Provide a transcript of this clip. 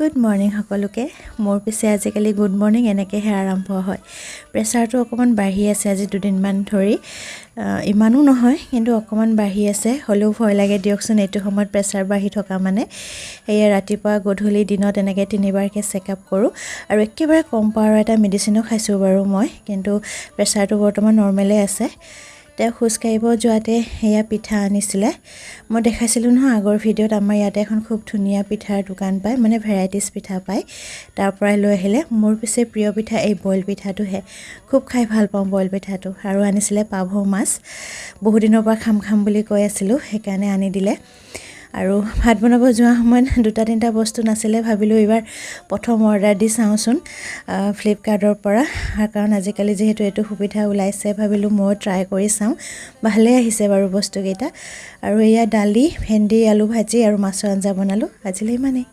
Good morning সকলোকে। মোৰ পিছে আজিকালি গুড মৰ্ণিং এনেকৈহে আৰম্ভ হয়। প্ৰেছাৰটো অকণমান বাঢ়ি আছে আজি দুদিনমান ধৰি। ইমানো নহয়, কিন্তু অকণমান বাঢ়ি আছে। হ'লেও ভয় লাগে দিয়কচোন, এইটো সময়ত প্ৰেছাৰ বাঢ়ি থকা মানে। সেয়ে ৰাতিপুৱা, গধূলি, দিনত এনেকৈ তিনিবাৰকৈ চেকআপ কৰোঁ আৰু একেবাৰে কম পাৱাৰৰ এটা মেডিচিনো খাইছোঁ বাৰু মই, কিন্তু প্ৰেছাৰটো বৰ্তমান নৰ্মেলেই আছে। তেওঁ খোজকাঢ়িব যোৱাতে সেয়া পিঠা আনিছিলে। মই দেখাইছিলোঁ নহয় আগৰ ভিডিঅ'ত, আমাৰ ইয়াতে এখন খুব ধুনীয়া পিঠাৰ দোকান পায়, মানে ভেৰাইটিজ পিঠা পায়, তাৰ পৰাই লৈ আহিলে। মোৰ পিছে প্ৰিয় পিঠা এই বইল পিঠাটোহে, খুব খাই ভাল পাওঁ বইল পিঠাটো। আৰু আনিছিলে পাভ মাছ, বহুদিনৰ পৰা খাম খাম বুলি কৈ আছিলোঁ, সেইকাৰণে আনি দিলে। আৰু ভাত বনাব যোৱা সময়ত দুটা তিনিটা বস্তু নাছিলে, ভাবিলোঁ এইবাৰ প্ৰথম অৰ্ডাৰ দি চাওঁচোন ফ্লিপকাৰ্টৰ পৰা, কাৰণ আজিকালি যিহেতু এইটো সুবিধা ওলাইছে, ভাবিলোঁ ময়ো ট্ৰাই কৰি চাওঁ। ভালেই আহিছে বাৰু বস্তুকেইটা। আৰু এয়া দালি, ভেন্দি আলু ভাজি আৰু মাছৰ আঞ্জা বনালোঁ। আজিলৈ ইমানেই।